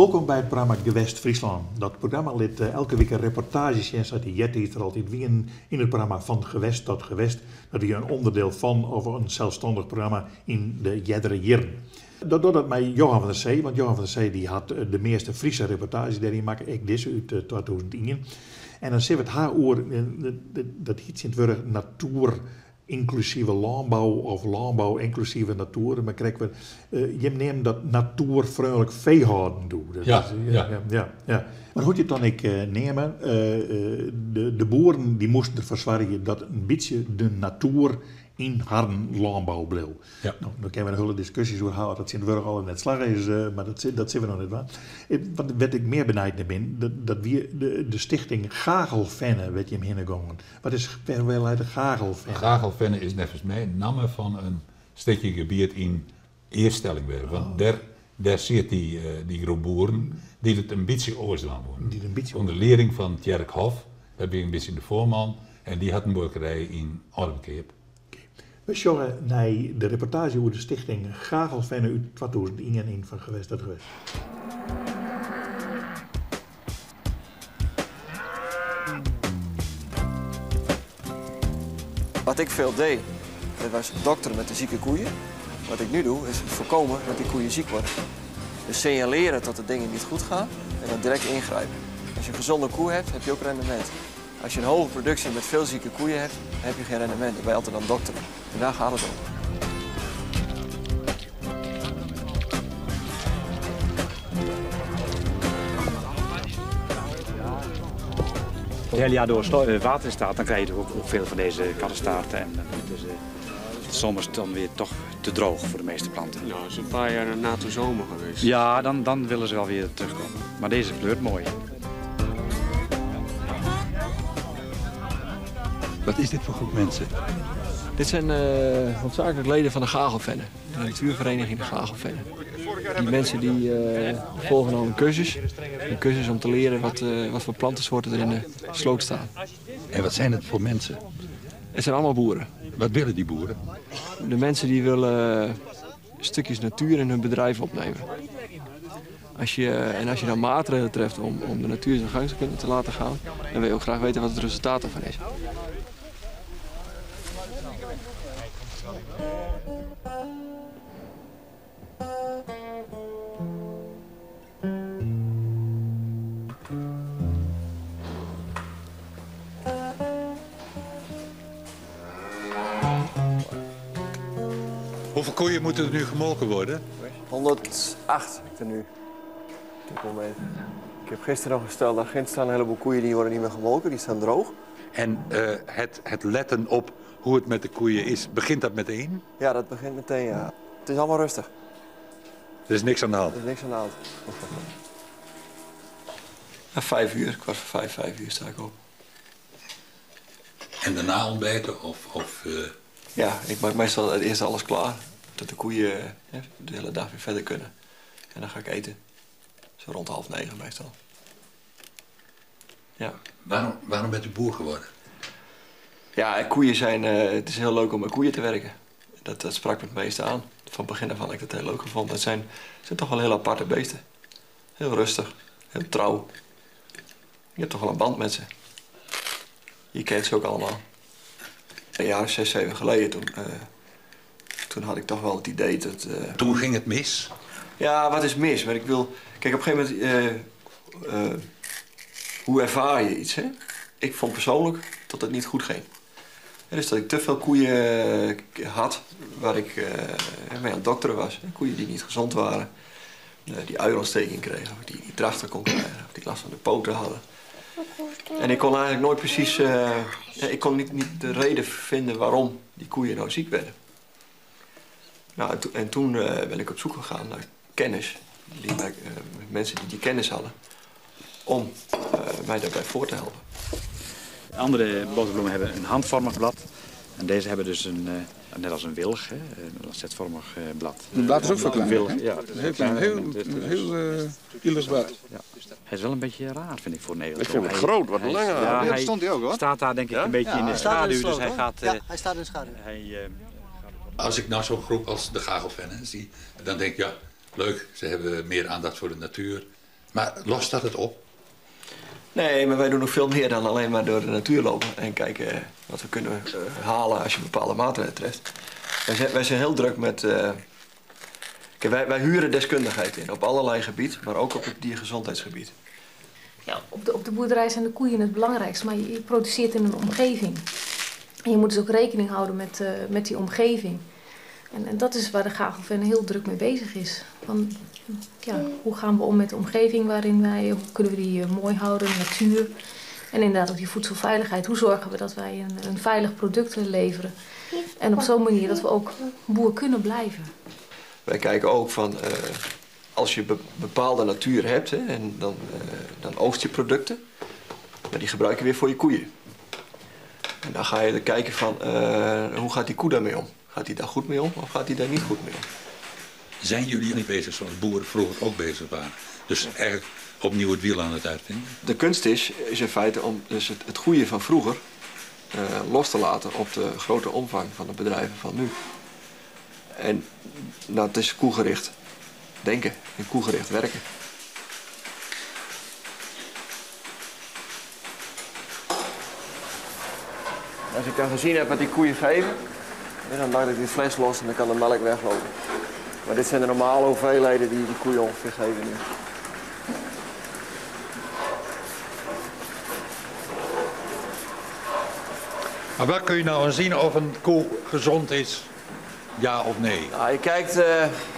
Wolkom by it programma Gewest Fryslân. Dat programma lit elke wike reportaazjes sjen sa't dy eartiids der altyd wienen yn it programma Van Gewest tot Gewest. Dat wie in onderdeel fan of in selsstannich programma yn de eardere jierren. Dat docht dat mei Johan van der Zee, want Johan van der Zee dy hat de measte Fryske reportaazjes dêryn makke, ek dizze út 2001. En dan sille we it ha oer, dat hyt tsjintwurdich natoer ynklusive lânbou of lânbou ynklusive natoer, mar krekt wer, jim neamden dat natoerfreonlik feehâlden doe. Dat Ja, is, ja. ja, ja, ja. Mar hoe't je it dan ek neame, de boeren dy moasten derfoar soargje dat in bytsje de natoer yn harren lânbou bleau. Ja. No, dêr kinne we in hiele diskusjes oer ha oft dat tsjintwurdich al net slagge is, mar dat sille we noch net dwaan. Wat wêr't ik mear benijd nei bin, dat wie de stichting Gagelfenne wêr't jim hinne gongen. Wat is, wêr leit de Gagelfenne? Gagelfenne is neffens my namme fan in stikje gebiet yn Eaststellingwerf. Want dêr, dêr siet dy, dy groep boeren dy't it in bytsje oars dwaan woenen. Dy't in bytsje Under lieding fan Tjerk Hof, dat wie in bytsje de foarman, en dy hat in buorkerij yn Aldeberkeap. We sjogge nei de reportaazje oer de stichting Gagelfenne út 2001 yn Van Gewest tot Gewest. Wat ik veel deed, dat was dokteren met de zieke koeien. Wat ik nu doe, is voorkomen dat die koeien ziek worden. Dus signaleren dat de dingen niet goed gaan en dan direct ingrijpen. Als je een gezonde koe hebt, heb je ook rendement. Als je een hoge productie met veel zieke koeien hebt, heb je geen rendement. Dan ben je altijd aan het dokteren. En daar gaat het om. Het hele jaar door water staat, dan krijg je ook veel van deze kattenstaarten. En het is soms dan weer toch te droog voor de meeste planten. Nou, het is een paar jaar een natte zomer geweest. Ja, dan willen ze wel weer terugkomen. Maar deze kleurt mooi. Wat is dit voor groep mensen? Dit zijn hoofdzakelijk leden van de Gagelfenne, de natuurvereniging de Gagelfenne. Die mensen die volgen al een cursus. Een cursus om te leren wat voor plantensoorten er in de sloot staan. En wat zijn het voor mensen? Het zijn allemaal boeren. Wat willen die boeren? De mensen die willen stukjes natuur in hun bedrijf opnemen. En als je dan maatregelen treft om de natuur zijn gang te kunnen te laten gaan, dan wil je ook graag weten wat het resultaat daarvan is. Hoeveel koeien moeten er nu gemolken worden? 108 heb ik er nu op dit moment. Ik heb gisteren nog gesteld, daar ginds staan een heleboel koeien die worden niet meer gemolken, die staan droog. En het letten op hoe het met de koeien is, begint dat meteen? Ja, dat begint meteen, ja. Het is allemaal rustig. Er is niks aan de hand? Er is niks aan de hand. Ja, 5 uur, kwart voor vijf, 5 uur sta ik op. En daarna ontbijten of Ja, ik maak meestal het eerst alles klaar. Dat de koeien, hè, de hele dag weer verder kunnen. En dan ga ik eten. Zo rond half negen meestal. Ja. Waarom bent u boer geworden? Ja, koeien zijn... het is heel leuk om met koeien te werken. Dat sprak me het meeste aan. Van begin af aan heb ik dat heel leuk gevonden. Het zijn toch wel heel aparte beesten. Heel rustig, heel trouw. Je hebt toch wel een band met ze. Je kent ze ook allemaal. Een jaar of 6, 7 geleden, toen had ik toch wel het idee dat Toen ging het mis? Ja, wat is mis? Maar ik wil... Kijk, op een gegeven moment... hoe ervaar je iets, hè? Ik vond persoonlijk dat het niet goed ging. En dus dat ik te veel koeien had waar ik mee aan het dokteren was. Koeien die niet gezond waren, die uierontsteking kregen, of die drachten kon krijgen, of die last van de poten hadden. En ik kon eigenlijk nooit precies, ja, ik kon niet de reden vinden waarom die koeien nou ziek werden. En toen ben ik op zoek gegaan naar kennis, mensen die die kennis hadden, om mij daarbij voor te helpen. Andere boterbloemen hebben een handvormig blad. En deze hebben dus een, net als een wilg, hè, een lancetvormig blad. Het blad is ook veel kleiner, Een wilg, hè? ja, het is Een heel klein, klein, het is heel ielig blad. Ja. Hij is wel een beetje raar, vind ik, voor Nederland. Ik vind hem groot, wat langer. Ja, dat Hij stond hij ook, hoor. staat daar denk ik Ja? een beetje Ja, in de hij staat in de schaduw, dus sloot, hij hoor. gaat, Ja, hij staat in de schaduw. Hij Als ik nou zo'n groep als de Gagelfenne zie, dan denk ik, ja, leuk, ze hebben meer aandacht voor de natuur. Maar lost dat het op? Nee, maar wij doen nog veel meer dan alleen maar door de natuur lopen en kijken wat we kunnen halen als je bepaalde maatregelen treft. Wij zijn heel druk met. Kijk, wij huren deskundigheid in op allerlei gebied, maar ook op het diergezondheidsgebied. Ja, op de boerderij zijn de koeien het belangrijkst, maar je produceert in een omgeving. En je moet dus ook rekening houden met die omgeving. En dat is waar de Gagelven heel druk mee bezig is. Van, ja, hoe gaan we om met de omgeving waarin wij, hoe kunnen we die mooi houden, de natuur. En inderdaad ook die voedselveiligheid. Hoe zorgen we dat wij een veilig product leveren? En op zo'n manier dat we ook boer kunnen blijven. Wij kijken ook van, als je bepaalde natuur hebt, hè, en dan oogst je producten. Maar die gebruik je weer voor je koeien. En dan ga je er kijken van, hoe gaat die koe daarmee om? Gaat die daar goed mee om of gaat die daar niet goed mee om? Zijn jullie niet bezig zoals boeren vroeger ook bezig waren? Dus eigenlijk opnieuw het wiel aan het uitvinden? De kunst is in feite om dus het goede van vroeger los te laten op de grote omvang van de bedrijven van nu. En dat is koegericht denken en koegericht werken. Als ik dan gezien heb wat die koeien geven, dan laat ik die fles los en dan kan de melk weglopen. Maar dit zijn de normale hoeveelheden die die koeien ongeveer geven nu. Maar waar kun je nou aan zien of een koe gezond is? Ja of nee? Nou, je kijkt,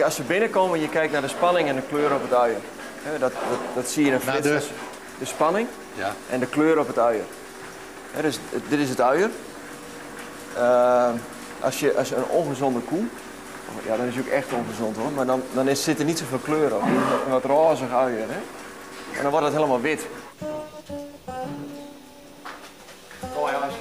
als ze binnenkomen, je kijkt naar de spanning en de kleur op het uier. Dat zie je in een flits. De spanning ja. En de kleur op het uier. Dus dit is het uier. Als je een ongezonde koe, ja, dan is hij ook echt ongezond hoor, maar dan zit er niet zoveel kleur op. Een wat rozig uier, hè? En dan wordt het helemaal wit. Kom maar jongens.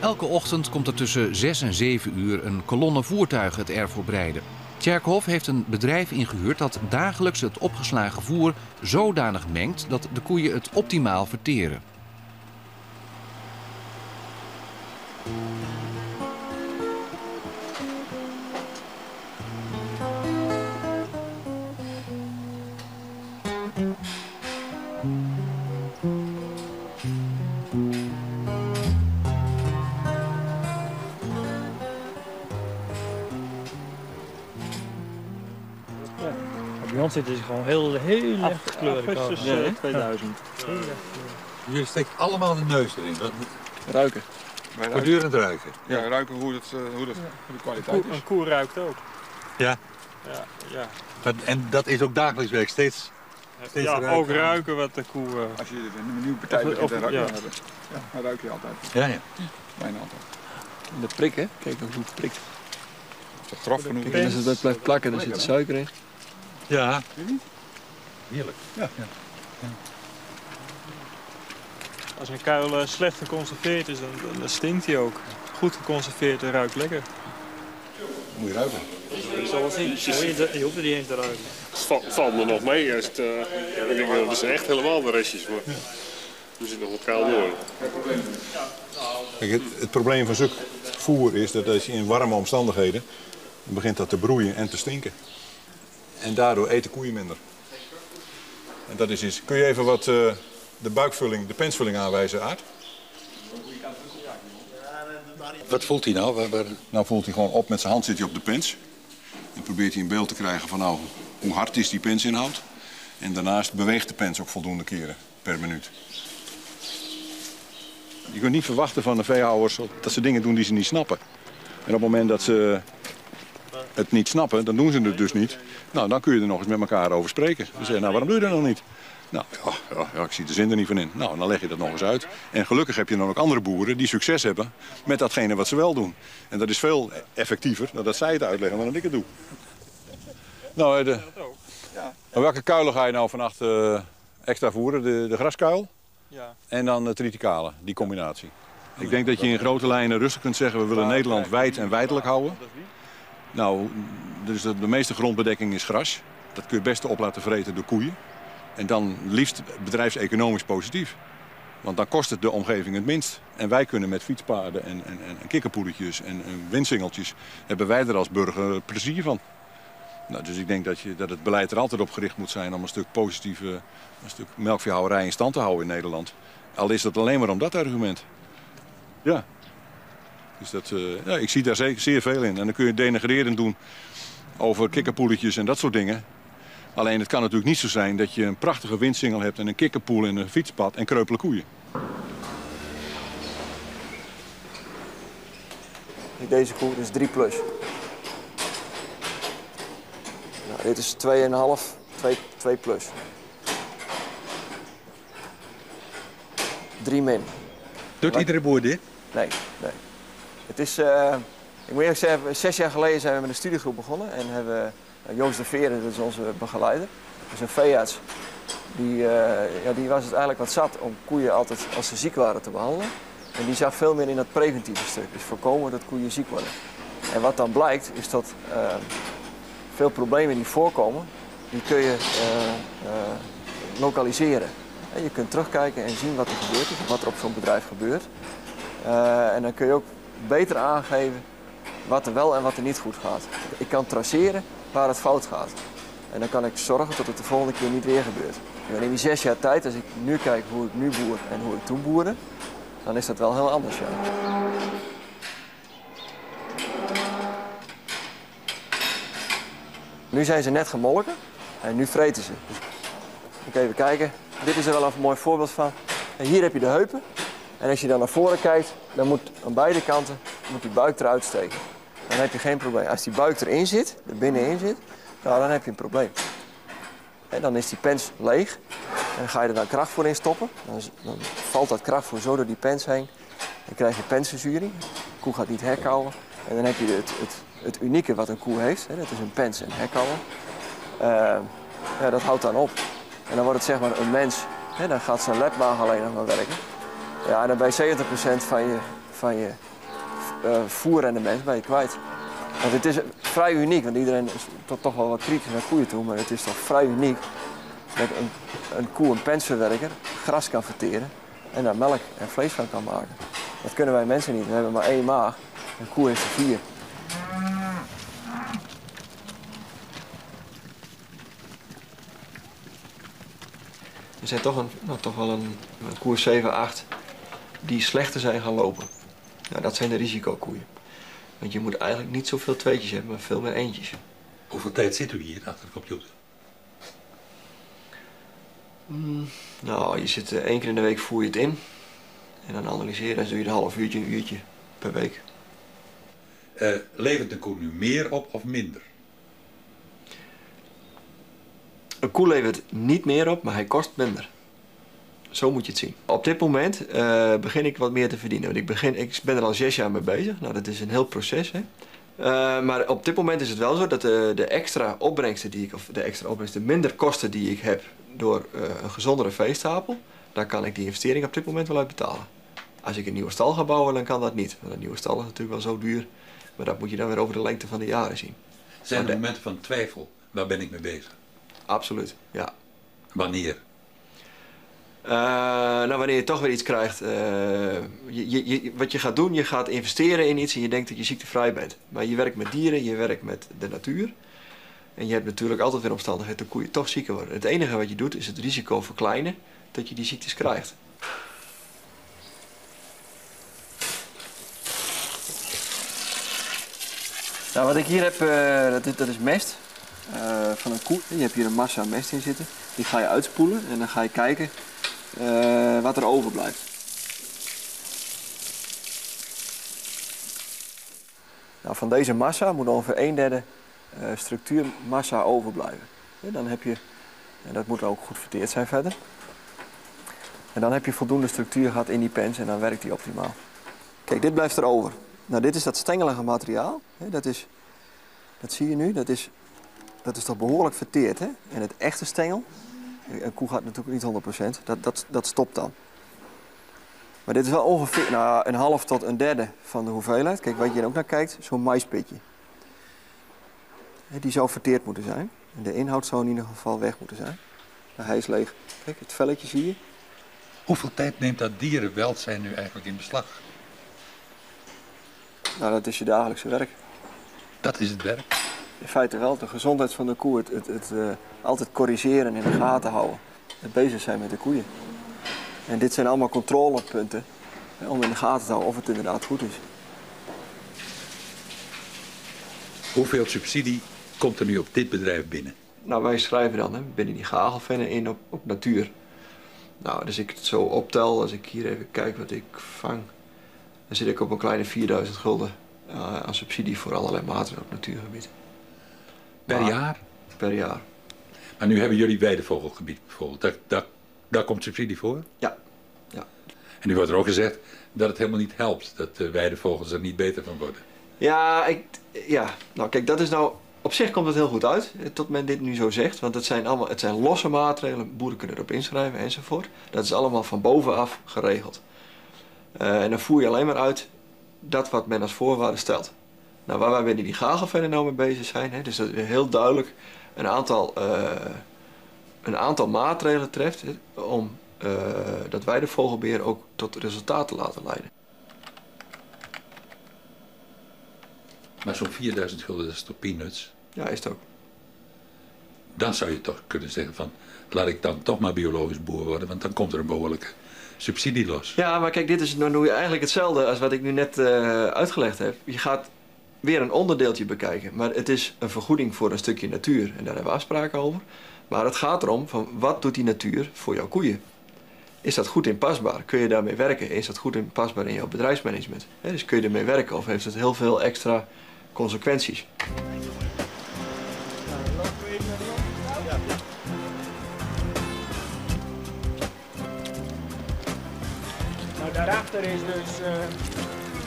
Elke ochtend komt er tussen 6 en 7 uur een kolonne voertuigen het erf oprijden. Tjerkhof heeft een bedrijf ingehuurd dat dagelijks het opgeslagen voer zodanig mengt dat de koeien het optimaal verteren. Bij ons zitten ze gewoon heel licht kleuren. Augustus 2000. Jullie steken allemaal de neus erin. Ruiken. Voortdurend ruiken. Ja, ruiken hoe de kwaliteit is. Een koe ruikt ook. Ja. Ja, ja. En dat is ook dagelijks werk, steeds ja, ruiken. Ook ruiken wat de koe... Als je een nieuwe partij begint te ruiken, ja. Dan ruik je altijd. Ja, ja. Bijna altijd. En de prik, hè? Kijk hoe het prikt. Is dat grof genoeg? En als het dat blijft plakken, dan zit er suiker in. Ja. Heerlijk. Ja. Ja. Ja. Als een kuil slecht geconserveerd is, dan stinkt hij ook. Goed geconserveerd en ruikt lekker. Moet je ruiken. Ik zal wel zien. Je hoeft er niet eens te ruiken. Het valt me nog mee. Als het, ik denk, dat zijn echt helemaal de restjes. Maar er zit nog wat kuil door. Kijk, het probleem van zulk voer is dat als je in warme omstandigheden dan begint dat te broeien en te stinken. En daardoor eten koeien minder. En dat is iets. Kun je even wat de buikvulling, de pensvulling aanwijzen, Aart? Wat voelt hij nou? Nou voelt hij gewoon op, met zijn hand zit hij op de pens. En probeert hij een beeld te krijgen van nou, hoe hard is die pensinhoud. En daarnaast beweegt de pens ook voldoende keren per minuut. Je kunt niet verwachten van de veehouders dat ze dingen doen die ze niet snappen. En op het moment dat ze het niet snappen, dan doen ze het dus niet. Nou, dan kun je er nog eens met elkaar over spreken. Dan zeg je, nou, waarom doe je dat nog niet? Nou, ja, ik zie de zin er niet van in. Nou, dan leg je dat nog eens uit. En gelukkig heb je dan ook andere boeren die succes hebben met datgene wat ze wel doen. En dat is veel effectiever dan dat zij het uitleggen dan dat ik het doe. Nou, maar welke kuilen ga je nou vannacht extra voeren? De graskuil? Ja. En dan de triticale, die combinatie. Ik denk dat je in grote lijnen rustig kunt zeggen, we willen Nederland wijd en wijdelijk houden. Nou, dus de meeste grondbedekking is gras. Dat kun je best op laten vreten door koeien. En dan liefst bedrijfseconomisch positief. Want dan kost het de omgeving het minst. En wij kunnen met fietspaden en, en, en kikkerpoeletjes en, en windsingeltjes... hebben wij er als burger plezier van. Nou, dus ik denk dat, je, dat het beleid er altijd op gericht moet zijn... om een stuk positieve een stuk melkveehouderij in stand te houden in Nederland. Al is dat alleen maar om dat argument. Ja. Dus dat, uh, ja, ik zie daar zeker, zeer veel in. En dan kun je denigrerend doen over kikkerpoeletjes en dat soort dingen. Alleen het kan natuurlijk niet zo zijn dat je een prachtige windsingel hebt... en een kikkerpoel en een fietspad en kreupele koeien. Deze koe is 3 plus. Nou, dit is 2,5, 2, 2 plus. 3 min. Doet iedere boer dit? Nee, nee. Het is, ik moet eerlijk zeggen, 6 jaar geleden zijn we met een studiegroep begonnen. En hebben Joost de Veren, dat is onze begeleider, dat is een veearts. Die, ja, die was het eigenlijk wat zat om koeien altijd als ze ziek waren te behandelen. En die zag veel meer in dat preventieve stuk, dus voorkomen dat koeien ziek worden. En wat dan blijkt, is dat veel problemen die voorkomen, die kun je lokaliseren. En je kunt terugkijken en zien wat er gebeurd is, wat er op zo'n bedrijf gebeurt. En dan kun je ook beter aangeven wat er wel en wat er niet goed gaat. Ik kan traceren waar het fout gaat. En dan kan ik zorgen dat het de volgende keer niet weer gebeurt. En in die 6 jaar tijd, als ik nu kijk hoe ik nu boer en hoe ik toen boerde, dan is dat wel heel anders, ja. Nu zijn ze net gemolken en nu vreten ze. Dus ik even kijken. Dit is er wel een mooi voorbeeld van. En hier heb je de heupen. En als je dan naar voren kijkt, dan moet aan beide kanten moet die buik eruit steken. Dan heb je geen probleem. Als die buik erin zit, er binnenin zit, nou, dan heb je een probleem. En dan is die pens leeg. En dan ga je er dan kracht voor in stoppen. Dan valt dat krachtvoer zo door die pens heen. Dan krijg je pensverzuring. De koe gaat niet herkauwen. En dan heb je het unieke wat een koe heeft. Hè, dat is een pens en herkauwen. Ja, dat houdt dan op. En dan wordt het zeg maar een mens. Hè, dan gaat zijn lepmaag alleen nog maar werken. Ja, en dan ben je 70% van je voerrendement ben je kwijt. Want het is vrij uniek, want iedereen is toch wel wat kritisch naar koeien toe, maar het is toch vrij uniek dat een koe, een pensverwerker, gras kan verteren en daar melk en vlees van kan maken. Dat kunnen wij mensen niet. We hebben maar 1 maag. Een koe heeft er 4. Er zijn toch, toch wel een koe 7, 8 die slechter zijn gaan lopen. Nou, dat zijn de risicokoeien. Want je moet eigenlijk niet zoveel tweetjes hebben, maar veel meer eentjes. Hoeveel tijd zit u hier achter de computer? Nou, je zit 1 keer in de week voer je het in. En dan analyseren en doe je een half uurtje, een uurtje per week. Levert een koe nu meer op of minder? Een koe levert niet meer op, maar hij kost minder. Zo moet je het zien. Op dit moment begin ik wat meer te verdienen. Want ik ben er al 6 jaar mee bezig. Nou, dat is een heel proces, hè. Maar op dit moment is het wel zo dat de extra opbrengsten die ik, of de extra opbrengsten, de minder kosten die ik heb door een gezondere veestapel, daar kan ik die investering op dit moment wel uit betalen. Als ik een nieuwe stal ga bouwen, dan kan dat niet. Want een nieuwe stal is natuurlijk wel zo duur. Maar dat moet je dan weer over de lengte van de jaren zien. Zijn er momenten van twijfel? Waar ben ik mee bezig? Absoluut, ja. Wanneer? Nou, wanneer je toch weer iets krijgt. Wat je gaat doen, je gaat investeren in iets en je denkt dat je ziektevrij bent. Maar je werkt met dieren, je werkt met de natuur. En je hebt natuurlijk altijd weer omstandigheden dat koeien toch zieker worden. Het enige wat je doet is het risico verkleinen dat je die ziektes krijgt. Nou, wat ik hier heb, dat is mest van een koe. Je hebt hier een massa mest in zitten. Die ga je uitspoelen en dan ga je kijken wat er overblijft. Nou, van deze massa moet ongeveer 1/3 structuurmassa overblijven. Ja, dan heb je, en dat moet ook goed verteerd zijn verder. En dan heb je voldoende structuur gehad in die pens en dan werkt die optimaal. Kijk, dit blijft er over. Nou, dit is dat stengelige materiaal. Dat zie je nu, dat is toch behoorlijk verteerd, hè? En het echte stengel, een koe gaat natuurlijk niet 100%, dat stopt dan. Maar dit is wel ongeveer nou, een half tot een derde van de hoeveelheid. Kijk, wat je er ook naar kijkt, zo'n maispitje. Die zou verteerd moeten zijn. En de inhoud zou in ieder geval weg moeten zijn. Nou, hij is leeg. Kijk, het velletje zie je. Hoeveel tijd neemt dat dierenwelzijn nu eigenlijk in beslag? Nou, dat is je dagelijkse werk. Dat is het werk? In feite wel. De gezondheid van de koe, het altijd corrigeren en in de gaten houden. Het bezig zijn met de koeien. En dit zijn allemaal controlepunten hè, om in de gaten te houden of het inderdaad goed is. Hoeveel subsidie komt er nu op dit bedrijf binnen? Nou, wij schrijven dan hè, binnen die Gagelvennen in op natuur. Nou, dus ik het zo optel, als ik hier even kijk wat ik vang, dan zit ik op een kleine 4000 gulden aan subsidie voor allerlei maatregelen op natuurgebied. Per jaar? Per jaar. Maar nu hebben jullie weidevogelgebied bijvoorbeeld. Daar komt subsidie voor? Ja. Ja. En nu wordt er ook gezegd dat het helemaal niet helpt, dat de weidevogels er niet beter van worden. Ja, ja. Nou kijk, dat is nou... Op zich komt het heel goed uit, tot men dit nu zo zegt. Want het zijn losse maatregelen, boeren kunnen erop inschrijven enzovoort. Dat is allemaal van bovenaf geregeld. En dan voer je alleen maar uit dat wat men als voorwaarde stelt. Nou, waar wij binnen die Gagelvennen nou mee bezig zijn, hè, dus dat we heel duidelijk een aantal maatregelen treft, hè, om dat wij de vogelbeheer ook tot resultaat te laten leiden. Maar zo'n 4000 gulden, dat is toch peanuts? Ja, is het ook. Dan zou je toch kunnen zeggen van, laat ik dan toch maar biologisch boer worden, want dan komt er een behoorlijke subsidie los. Ja, maar kijk, dit is nou eigenlijk hetzelfde als wat ik nu net uitgelegd heb. Je gaat weer een onderdeeltje bekijken, maar het is een vergoeding voor een stukje natuur. En daar hebben we afspraken over. Maar het gaat erom van, wat doet die natuur voor jouw koeien? Is dat goed inpasbaar? Kun je daarmee werken? Is dat goed inpasbaar in jouw bedrijfsmanagement? He, dus kun je ermee werken of heeft het heel veel extra consequenties? Nou, daarachter is dus...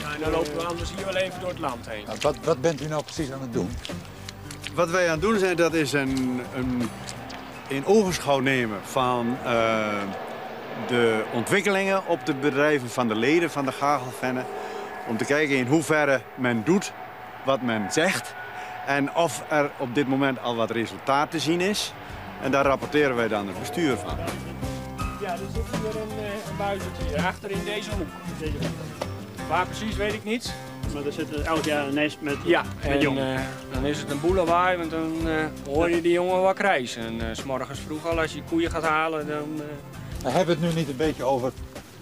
nou, dan lopen we anders hier wel even door het land heen. Nou, wat bent u nou precies aan het doen? Wat wij aan het doen zijn, dat is een in ogenschouw nemen van de ontwikkelingen op de bedrijven van de leden van de Gagelvennen. Om te kijken in hoeverre men doet wat men zegt en of er op dit moment al wat resultaat te zien is. En daar rapporteren wij dan het bestuur van. Ja, er zit hier een buizerd hier achter in deze hoek. Waar precies weet ik niet. Maar er zit elk jaar een nest met, ja, met en, jongen. Dan is het een boelelawaai, want dan hoor je die jongen wat krijsen. En 's morgens vroeg al, als je koeien gaat halen, dan... We hebben het nu niet een beetje over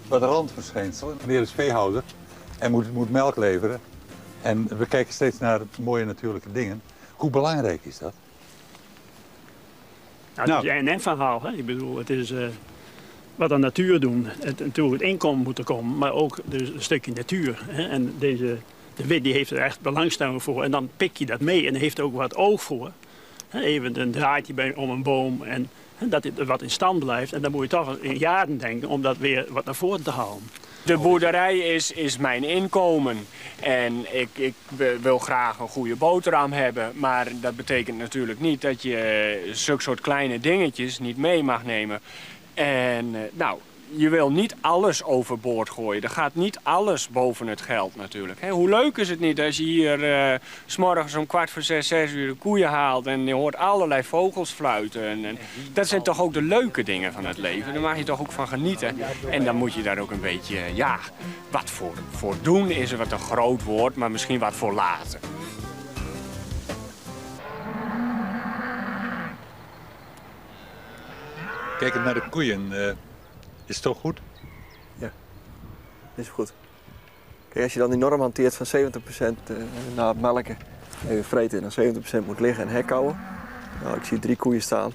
wat randverschijnselen. Meneer is veehouder en moet melk leveren. En we kijken steeds naar mooie natuurlijke dingen. Hoe belangrijk is dat? Nou, het is een en-en verhaal. Hè? Ik bedoel, het is wat de natuur doen. Het, natuurlijk het inkomen moet er komen, maar ook dus een stukje natuur. Hè? En de wit die heeft er echt belangstelling voor. En dan pik je dat mee en heeft er ook wat oog voor. Hè? Even een draadje om een boom en hè, dat het wat in stand blijft. En dan moet je toch in jaren denken om dat weer wat naar voren te halen. De boerderij is mijn inkomen en ik wil graag een goede boterham hebben. Maar dat betekent natuurlijk niet dat je zulke soort kleine dingetjes niet mee mag nemen. En nou, je wil niet alles overboord gooien. Er gaat niet alles boven het geld natuurlijk. Hè, hoe leuk is het niet als je hier 's morgens om 5:45, 6 uur de koeien haalt en je hoort allerlei vogels fluiten. En dat zijn toch ook de leuke dingen van het leven. Daar mag je toch ook van genieten. En dan moet je daar ook een beetje, ja, wat voor doen is er wat een groot woord, maar misschien wat voor laten. Kijkend naar de koeien, is het toch goed? Ja, is goed. Kijk, als je dan die norm hanteert van 70% na het melken, even vreten en dan 70% moet liggen en hekhouwen. Nou, ik zie 3 koeien staan.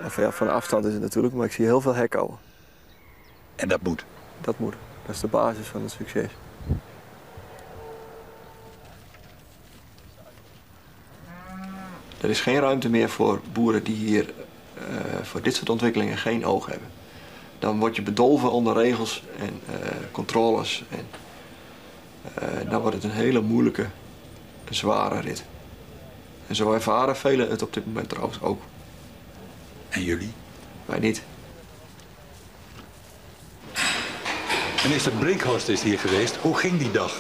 Of ja, van afstand is het natuurlijk, maar ik zie heel veel hekhouwen. En dat moet? Dat moet. Dat is de basis van het succes. Er is geen ruimte meer voor boeren die hier voor dit soort ontwikkelingen geen oog hebben. Dan word je bedolven onder regels en controles. En dan wordt het een hele moeilijke, zware rit. En zo ervaren velen het op dit moment trouwens ook. En jullie? Wij niet. Minister Brinkhorst is hier geweest. Hoe ging die dag?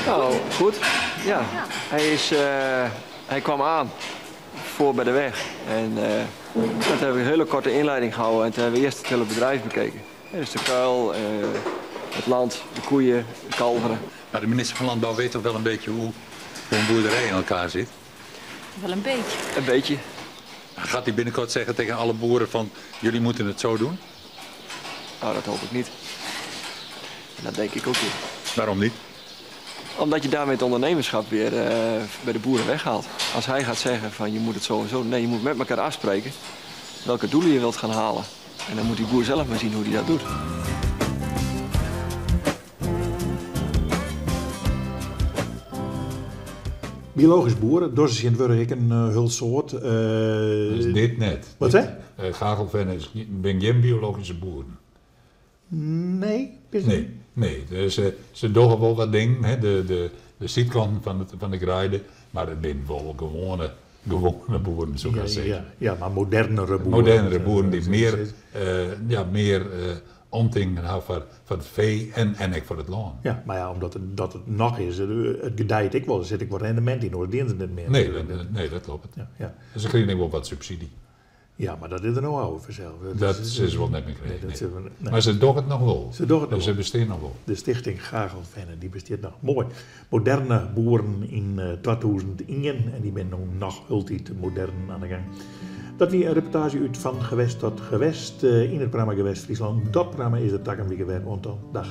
Nou, goed. Ja. Hij kwam aan voor bij de weg. En uh, dat hebben we een hele korte inleiding gehouden. En toen hebben we eerst het hele bedrijf bekeken. Dus de kuil, uh, het land, de koeien, de kalveren. Maar de minister van Landbouw weet toch wel een beetje hoe, hoe een boerderij in elkaar zit? Wel een beetje. Een beetje. Gaat hij binnenkort zeggen tegen alle boeren van jullie moeten het zo doen? Nou, dat hoop ik niet. En dat denk ik ook niet. Waarom niet? Omdat je daarmee het ondernemerschap weer uh, bij de boeren weghaalt. Als hij gaat zeggen van je moet het zo en zo. Nee, je moet met elkaar afspreken welke doelen je wilt gaan halen. En dan moet die boer zelf maar zien hoe hij dat doet. Biologisch boeren, dat is in het een uh, hulsoort. Uh, dat is dit net. Wat hè? Uh, Gagelven is, ben geen biologische boeren. Nee? Nee, nee. Dus, ze doen wel wat dingen, hè, de, de, de zijkant van, het, van de grijde, maar het zijn wel gewone, gewone boeren, zo kan ja, zeggen. Ja, ja, maar modernere boeren. Modernere boeren die meer, ja, meer omting hebben voor, voor het vee en, en ook voor het land. Ja, maar ja, omdat het, dat het nog is, het gedijt ik wel, er zit ik wel rendement in, hoor, het niet meer. Nee, dat, nee, dat klopt. Ja, ja. Dus ze krijgen wel wat subsidie. Ja, maar dat is er nou oude vanzelf. Dat, dat is, is wel net meer nee, nee. nee. Maar ze doen het nog wel. Ze doen het nog dus ze bestaan nog wel. De stichting Gagelvenne, die bestaat nog. Mooi. Moderne boeren in uh, 2001 en die zijn nog altijd modern aan de gang. Dat wie een reportage uit van Gewest tot Gewest uh, in het programma Gewest Friesland. Dat programma is de tak en weer. Want dan dag.